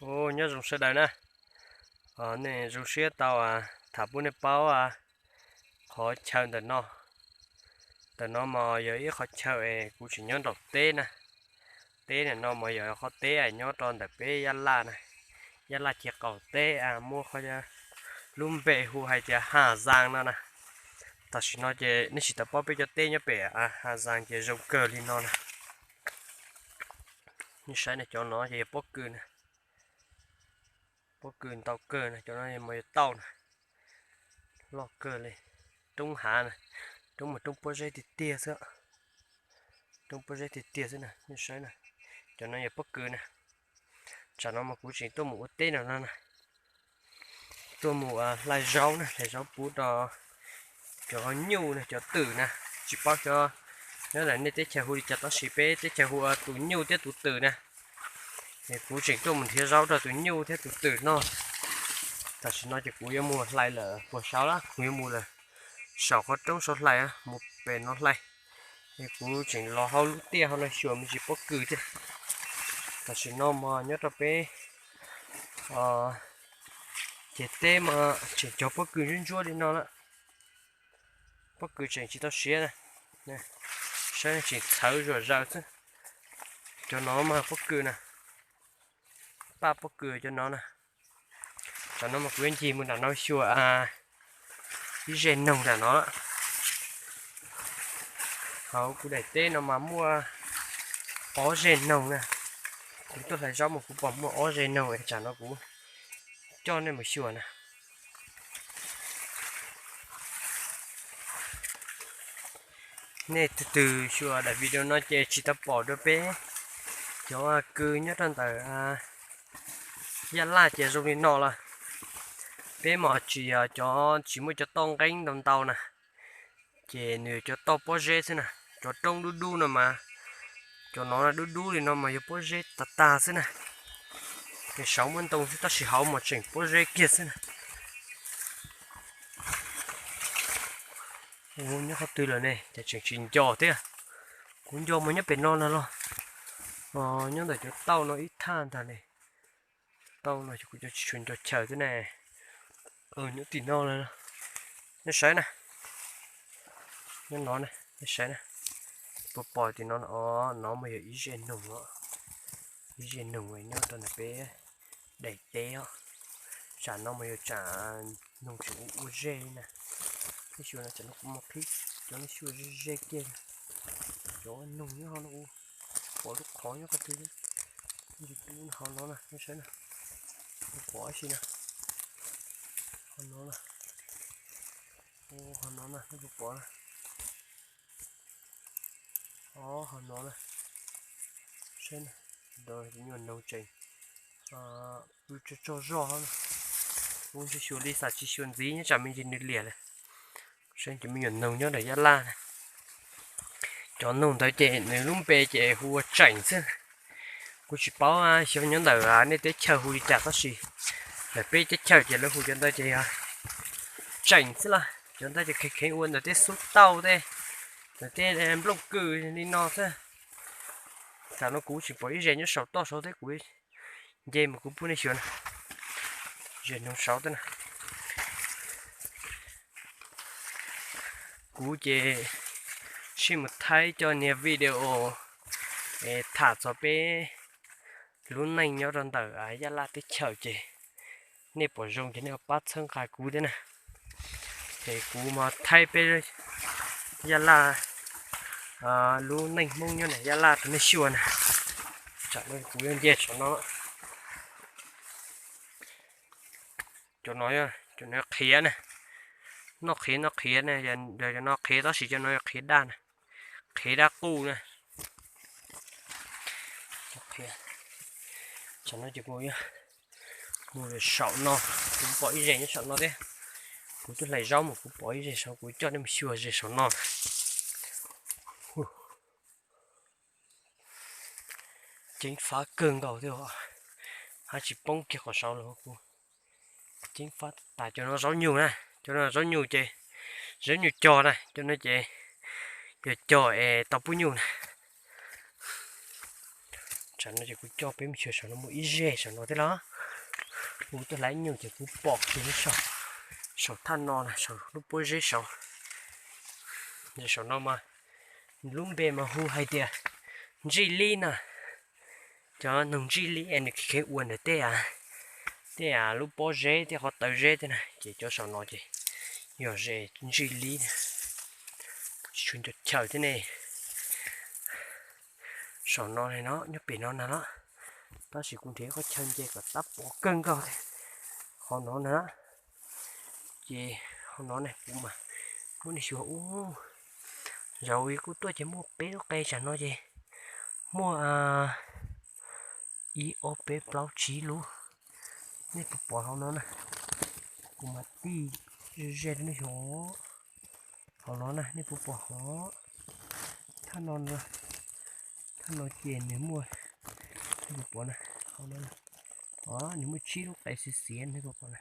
Nyob zoo sawv daws na. Nej zoo siab tau tham pub nej paub qhov chaw ntawm no. Ntawm no mas yog ib qhov chaw es kuv tseem nyob nraum teb na. Teb ntawm no mas yog qhov teb nyob rau ntawm peb Yaj Laj na. Yaj Laj ces qaum teb muaj qhov, lub npe hu hais tias Haj Zaas no na. Tam sim no ces nej tsis tau paub peb cov teb nyob pem Haj Zaas ces zoo kawg li no na. Nej saib na, cov no ces yog pob kws na. Pob kws ntau kawg na, cov no mas yog tauj na. Loj kawg li. Roob hav na, roob mas roob pob zeb tiag tiag xwb. Roob pob zeb tiag tiag xwb na, nej saib na. Cov no yog pob kws na. Tsam no mas kuv tseem tuaj mus ua teb no no na. Tuaj mus hlais zaub na, hlais zaub pub rau cov nyuj na, cov twm na. Tsis paub xyov nyob ntawm nej teb chaws hu li cas tab sis peb teb chaws hu tus nyuj thiab tus twm na. Es kuv tseem tuaj mus nrhiav zaub rau tus nyuj thiab tus twm noj. Tam sim no ces kuv yuav mus hlais lawm puag saud lawm, kuv yuav mus lawm saum qhov roob saud hlais, mus pem no hlais. Es kuv tseem los hauv lub tiaj hauv no xyuas me ntsis pob kws thiab. Tam sim no mas nyob rau peb ces teb mas tseem cog pob kws ntsuab ntsuab li no lawm. Pob kws tseem tsis tau siav na. Saib tseem txhawv zuam zaws xwb. Cov no mas pob kws na. Paj pob kws cov no na. Tam no mas kuv yuav ncig mus nram no xyuas ib zej noog nram no lawm. Hauv kuv daim teb no mas muaj ob zej noog na. Kuv tuaj hlais zaub mas kuv pom muaj ob zej noog es tsam no kuv coj nej mus xyuas na. Nej tus twg xyuas daim video no ces tsis tau pom dua peb cov kws nyob rau ntawm Yaj Laj ces zoo li no lawm. Peb mas tsis yog cov tsis muaj cov toj nqeeb ntau ntau na, ces nws yog cov toj pob zeb xwb na. Cov roob dub dub no mas, cov no dub dub li no mas yog pob zeb tag tag xwb na. Saud muaj ntoo xwb tab sis hauv mas tseem pob zeb kiag xwb na. Nyob qhov twg lawm ne, cas tseem tsis nco thiab. Kuv nco mas nyob pem no na los. Nyob ntawm cov tauj no ib thaj ntag ne. Tauj no kuv cov tsis tshua nco chaw thiab ne. Nyob tim no lawm. Nej saib na. Nyob no na, nej saib na. Puas pom tim no, no mas yog ib zej noog os. Ib zej noog nyob rau ntawm peb daim teb os. Tsam no mas yog tsam noog tseem ua ua zej na. Nej xyuas no tsam no kuv mam qhib cov nej xyuas ze ze kiag. Cov noog nyob hauv no, pom lub qhov nyob qhov twg. Hauv no na, nej saib na. Pom ib si na. Hauv no na. Hauv no na, nej puas pom na. Hauv no na. Saib na, me nyuam noog tseem pw tsaug tsaug zog na. Kuv ntsia xyuas li xav tsis xyuas ntxiv nyob tsam me ntsis nws liam lawm. Saib cov me nyuam noog nyob ntawm Yaj Laj na. Cov noog ntawd ces nws lub npe ces hu ua tseem xwb. Kuv tsis paub xyov nyob ntawm nej teb chaws hu li cas tab sis ntawm peb teb chaws ces lawv hu cov ntawd ces yog tseem xwb los cov ntawd ces kheev kheev ua ntawm tej xub tauj tej, ntawm tej nplooj kws li no xwb. Tam no kuv tseem pom ib zes nyob saum toj saud thiab kuv nce mus kuv pub nej xyuas na. Zes noog saud thiab na. Kuv ces sij mus thaij cov niag video es tham txog peb lub neej nyob rau ntawm Yaj Laj teb chaws ces nej pom zoo ces nej pab txhawb nqa kuv thiab na. Es kuv mas thaij peb Yaj Laj, lub neej Hmoob nyob ntawm Yaj Laj rau nej xyuas na. Tsam no kuv yuav nce saum no. Cov no, cov no qhiav na, noj qhiav noj qhiav na, yog cov no qhiav tab sis cov no yog qhiav daj na, qhiav daj quj na. Tsam no ces kuv mus saum no, kuv pom ib zes nyob saum no thiab. Kuv twb hlais zaub mus kuv pom ib zes saud kuv coj nej mus xyuas zes saum no. Ceev faj kawg nkaus thiab, hab tsis poob kiag qhov saud los kuv ceev faj tas. Cov no zaub nyug na, cov no zaub nyug ces, zaub nyug cog na, cov no ces yog cog es tau pub nyuj na. Tam no ces kuv coj peb mus xyuas saum no muaj ib zeg saum no thiab los. Kuv tuaj hlais ib nyuag ces kuv pom kiag saum, saum thaj no na, saum lub pob zeb saud. Saum no mas lub npe mas hu hais tias ntsij lib na. Cov noog ntsij lib es nws kheev ua ntawm tej, tej lub pob zeb tej qhov taw zeb thiab na, ces cov saum no ces yog ze ntsij lib na. Tsis tshua nco chaw thiab ne. Saum no no nyob pem no na los, tab sis kuv nrhiav qhov chaw nce kom tab pov kawg nkaus thiab. Hauv no na, ces hauv no ne kuv mas muab nej xyuas ub, zaum kuv tuaj ces muaj peb lub qe tsam no ces muaj ib ob peb plaub tsib lub. Nej puas pom hauv no na? Kuv mas tij ze ze rau nej xyuas. Hauv no na, nej puas pom hov? Thaj no, thaj no ces nws muaj, nej puas pom na? Hauv no, nws muaj tsib lub qe xiav xiav, nej puas pom na?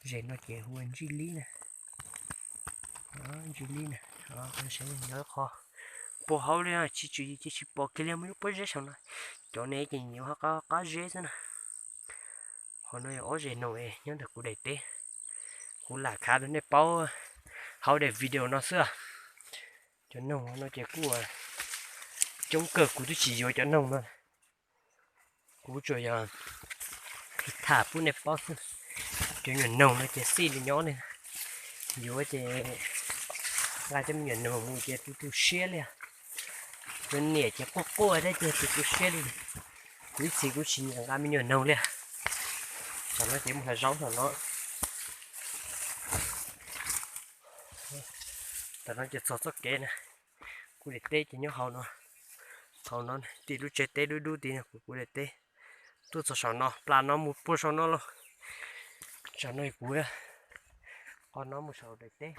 Zem no ces hu ua ntsij lib na. Ntsij lib na. Saib nyob qhov puag hauv li tsis tswm yim ces tsis pom kiag li, muaj lub pob zeb saum no. Cov ne ces nyob qab qab zeb xwb na. Hauv no yog ob zeg noog es nyob ntawm kuv daim teb. Kuv lam khav rau nej paub hauv daim video no xwb. Cov noog hauv no ces kuj coob kawg, kuv twb tsis yuav cov noog no. Kuv tsuas yog tham pub nej paub xwb. Cov nyuam noog no ces xij li nyob ne, yuav ces nqa cov me nyuam noog mus ces tu tu siab li. Cov niam ces quaj quaj thiab ces tu tu siab li. Kuv ib txhis kuv tsis nyiam nqa me nyuam noog li. Tam no ces mus hlais zaub saum no. Tam no ces txog txoj kev na, kuv daim teb ces nyob hauv no. Hauv no tim lub tsev teb dub dub tid no kuv, kuv daim teb. Tuaj txog saum no, plas no mus puag saum no lauj. Saum no kuv, qhov no mus saum daim teb.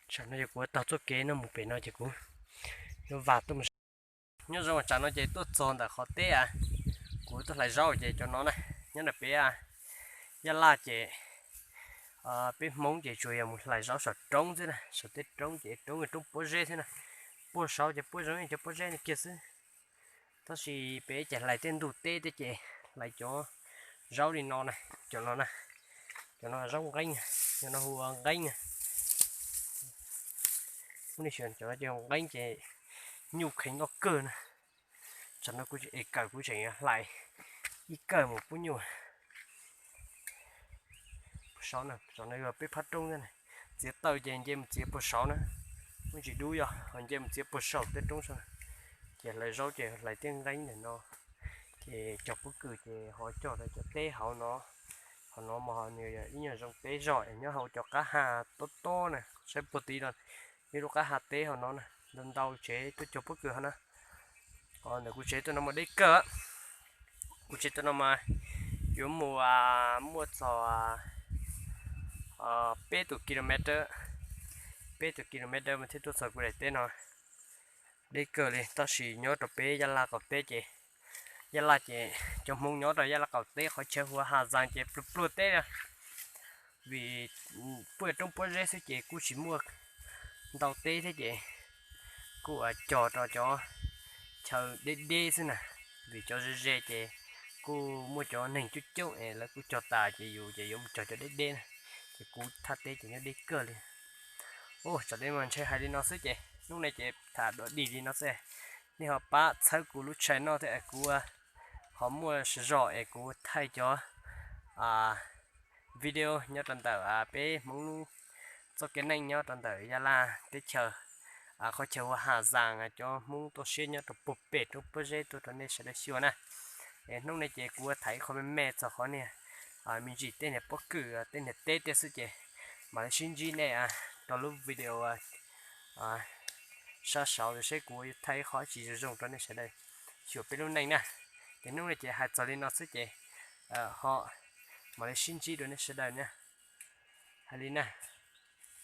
Saum no yog kuv taug txoj kev no mus pem no ces kuv yuav vam tuaj mus. Nyob zoo, tsam no ces tuaj txog ntawm qhov teb kuv tuaj hlais zaub ces cov no na, nyob ntawm peb Yaj Laj ces peb Hmoob ces tsuas yog mus hlais zaub saum roob xwb na, saum tej roob ces roob, roob pob zeb xwb na. Puag saud ces puag zoo cov pob zeb no kiag xwb. Tab sis peb ces hlais tej ntug teb tej ces hlais cov zaub li no na, cov no na, cov no zaub nqeeb, cov no hu ua nqeeb na. Muab nej xyuas cov no ces nqeeb ces nyuj kheev loj kawg na. Tsam no kuv tseem es kawm, kuv tseem hlais ib kawm mus pub nyuj. Puag saud na, saum no yog peb phab roob na, txiav taws ces nce mus txiav puag saud na. Muaj ntsis dub yog ho nce mus txiav puag saum tej roob saud na. Ces hlais zaub ces hlais tej nqeeb ntawm no. Ces cog pob kws ces ho cog rau cov teb hauv no. Hauv no mas ho nws yog ib nyuag zoo teb zog es nyob hauv cov qab ha tob tob na, saib puag tid no, ib lub qab ha teb hauv no na, ntau ntau tsev tuaj cog pob kws hauv na. Ntawm kuv tsev tuaj no mas deb kawg. Kuv tsev tuaj no mas yuav mus muaj txog peb tus kilometer, peb tus kilometer mas thiaj tuaj txog kuv daim teb no. Deb kawg li, tab sis nyob rau peb Yaj Laj qaum teb ces, Yaj Laj ces cov Hmoob nyob rau Yaj Laj qaum teb qhov chaw hu ua Has Zas ces pluag pluag teb na. Vim puag roob pob zeb xwb ces kuj tsis muaj ntau teb thiab ces kuj cog rau cov chaw deb deb xwb na. Vim cov ze ze ces kuj muaj cov neeg coob coob es lawv kuj cog tas ces yus ces yuav mus cog cov deb deb na. Ces kuv thaj teb ces nyob deb kawg li. Ua tsaus ntuj mas ntshe hais li no xwb ces hnub no ces tham dua dig li no xwb. Nej ho pab txhawb kuv lub channel thiab es kuv ho muaj zog es kuv thaij cov video nyob rau ntawm peb Hmoob lub txoj kev neej nyob rau ntawm Yaj Laj teb chaws, qhov chaw hu ua Has Zas, cov Hmoob tuaj siab nyob rau puag pem roob pob zeb tuaj rau nej sawv daws xyuas na. Es hnub no ces kuv ua tham ib qho me me txog qhov niag me ntsis tej niag pob kws tej niag teb tej xwb ces mam li sib ntsib nej rau lub video sab saud seb kuv yuav thaij ib qho dab tsi zoo zoo rau nej sawv daws xyuas peb lub neej na. Ces hnub no ces hais txog li no xwb ces ho mam li sib ntsib dua nej sawv daws na. Hais li na.